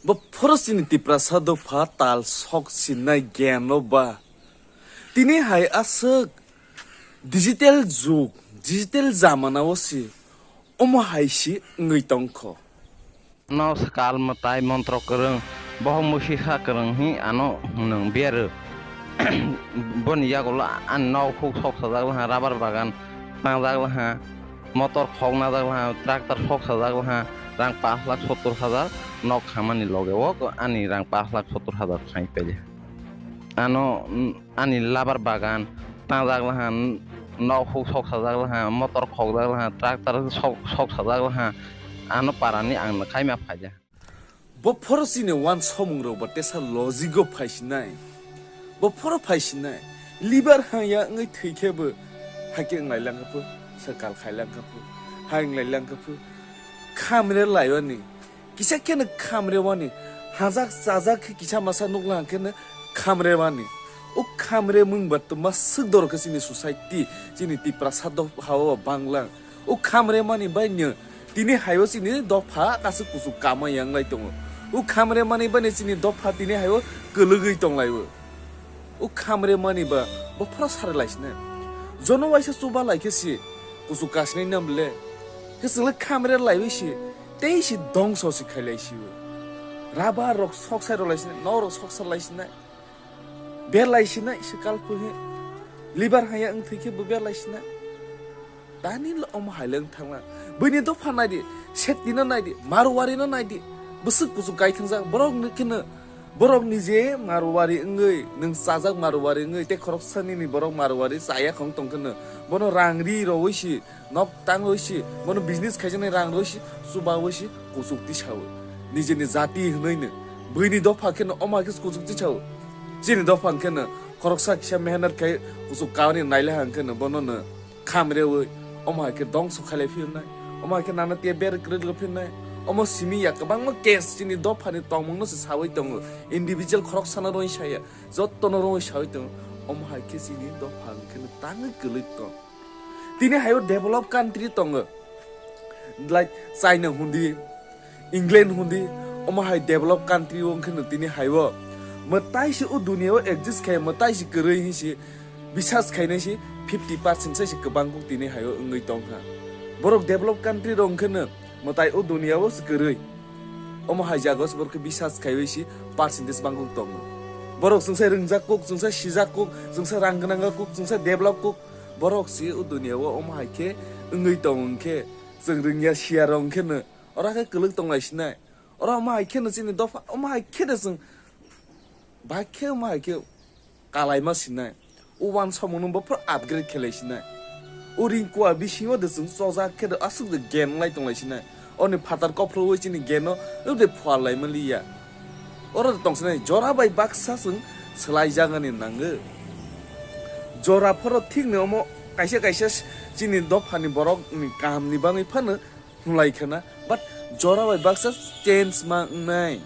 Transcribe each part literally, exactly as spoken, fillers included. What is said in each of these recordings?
Bo phoro chini Tiprasa dopha tal sok sinai gyan no ba. Tini hai aswk digital jug, digital jamana o si omo hai si wngwi tongkho. No swkal mwtai montro kwrwng, bohok musi sa kwrwng hi ano hwnwng berw. Boni yagulo ani nok huk sok sajak laha, rubber bagan tangjak laha, motor khok najak laha, tractor sok sajak laha, rang pash lakh sottor hajar nok khamani loge o ani rang pash lakh sottor hajar khai paili. Ano, mm, ani labar bagan tangjak laha, nok huk sok sajak laha, motor khokjak laha, tractor sok, sok sajak laha, ano parani ang no khaima phaija. Bo phoro chini wansomung rok bo tesa logic o phaisinai. Bo phoro phaisinai. Liver haya wngwi thwi khe bo hakhe wnglai lang kha pho, swkal khai lang kha pho, hai wnglai lang kha pho. Khamre laiwani. Kisa kheno khamre wani. Hajak chajak khe kisa masa nukla hangkheno khamre wani. O khamre mung ba twma swk doro khe chini society, chini Tiprasa dopha o banglang. O khamre mani bai no tini haio chini dopha kasu kuchuk kama yang lai tongo. O khamre mani bai no chini dopha tini haio kwlwgwi tong lai o. O khamre mani ba bophra sari lai sine. Jono waisa chuba lai khe si kuchuk kasnai nam le. Khe chwng le khamre lai wi si tei si dongso si khai lai si o. Raba rok sok sai rw lai sine, no rok sok sai lai sine. Berlai sinai se kalpui he. Liver haya wng thwi khe bo berlai sinai. Daniel omo hai le wng thangla. Buini dopha nai di, Shetty no nai di, Marwari no nai di. Bwswk kuchuk kai thangjak borok ni kheno, borok ni je Marwari wngwi, nwng chajak Marwari wngwi, tei khoroksa nini borok Marwari chaya khong tong kheno. Bono rang ri rowoi si, nok tangwi si, bono business khaijaknai rang rwi si, chubawi si, kuchuk tisawi. Nijini jati hwnwi no. Buini dopha kheno omo hai khe kuchuk tisawi. Chini dopha kheno khoroksa kisa mehnat khai kuchuk kauni naila hang kheno bono no khamrewi omo hai khe dongso khailai phirnai. Omo hai khe nana tiya ber kwrwk phirnai. Omo simi ya kwbangma case chini dophani tongmung no se sawi tongo. Individual khoroksa no rwi saya. Jotto no rwi sawi tongo. Omo hai khe chini dopha hang kheno tangwi kwlwk tong. Tini hayo develop country tongo, like China hundi, England hundi, omo hai develop country o wngkhe no tini hayo mwtai se o dunia o exist khai, mwtai se kwrwi hin se bisas khainai se fifty percent sai se kwbang kuk tini hayo wngwi tongkha. Borok develop country rok wngkhe no mwtai o dunia o se kwrwi, omo hai jaga o se borok khe bisas khaiwi se percentage bang kuk tongo. Borok chwngsa rwngjak kuk, chwngsa sijak kuk, chwngsa rang gwnang kuk, chwngsa develop kuk, borok si o dunia o omo hai khe wngwi tong wng khe, chwng rwngya siya rok wng khe no oro khe kwlwk tong lai sinai. Oro omo hai khe no chini dopha, omo hai khe no chwng bai khe omo hai khe kalaima sinai. O wansomung no bo phoro upgrade khe lai sinai. O ringkua bisingo de chwng chojak khe de aswk de gen wng lai tong lai sinai. Oni phatar kophrowi chini gen no de phuar lai mali ya. Oro tong sinai jora bai baksa chwng swlai jagani nango. Jora phoro thik ni omo kaisa kaisa chini dopha ni borok ni kaham ni bangwi phano hwnlai khana, but jora bai baksa change ma wngnai.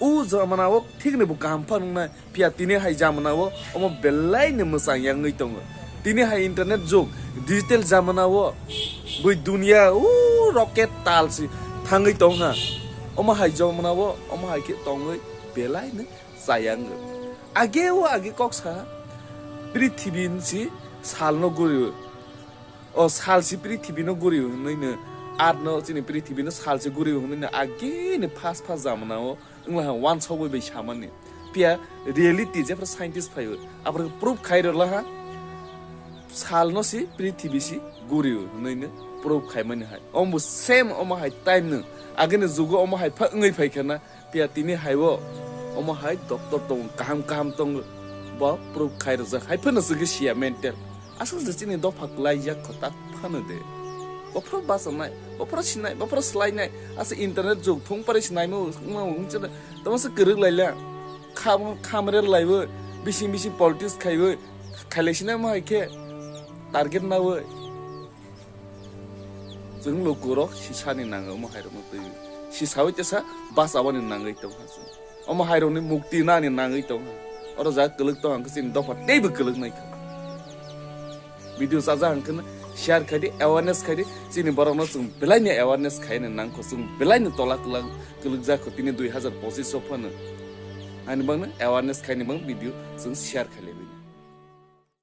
O jamana o thik ni bo kaham phano wngnai, phiya tini hai jamana o omo belai ni mwchang ya wngwi tongo. Tini hai internet jug, digital jamana o bui dunia o rocket tal si thangwi tong ha. Omo hai jamana o omo hai khe tongwi belai ni chaya wngo. Age o age kok sa ha, prithibi si sal no guri o, o sal si prithibi no guri o hwnwi no, ar no chini prithibi no sal si guri o hwnwi no age ni fast fast jamana o wngla ha wansok bai bai samani. Phiya reality jephru scientist phaiwi aphuru proof khai rwla ha, sal no si prithibi si guri o hwnwi no proof khai mani hai. Omo same omo hai time no agini jugo omo hai pha wngwi phai khe na, phiya tini hai o omo hai doctor tongo, kaham kaham tongo, bo proof khai rwjak hai phano chwngkhe siya mental. Aswk se chini dopha kwlai yak kho tak phano de. Bophro bachanai, bophro sinai, bophro swlainai. Asa internet jug thung pare sinai mo, mo wngchana. Tamo se kwrwk laila. Kham, kham rel laibo, bising bising politics khaibo, khailai sinai mo hai khe target nawi. Chwng lukurok sisani nango omo hairokno twi. Sisawi tesa bachawani nangwi tongkha chwng. Omo hairokni mukti nani nangwi tongkha. Oro jaga kwlwk tong hwnkhe chini dopha teibo kwlwk naikha. Video chaja hwnkhe Share khai di, awareness khai di, chini borokno chwng belai ni awareness khai ni nangkho, chwng belai ni tola kwlak kwlwk jakho tini dui hazar pochis o phano. Ani bangno awareness khai ni bang video chwng share khai lai bai.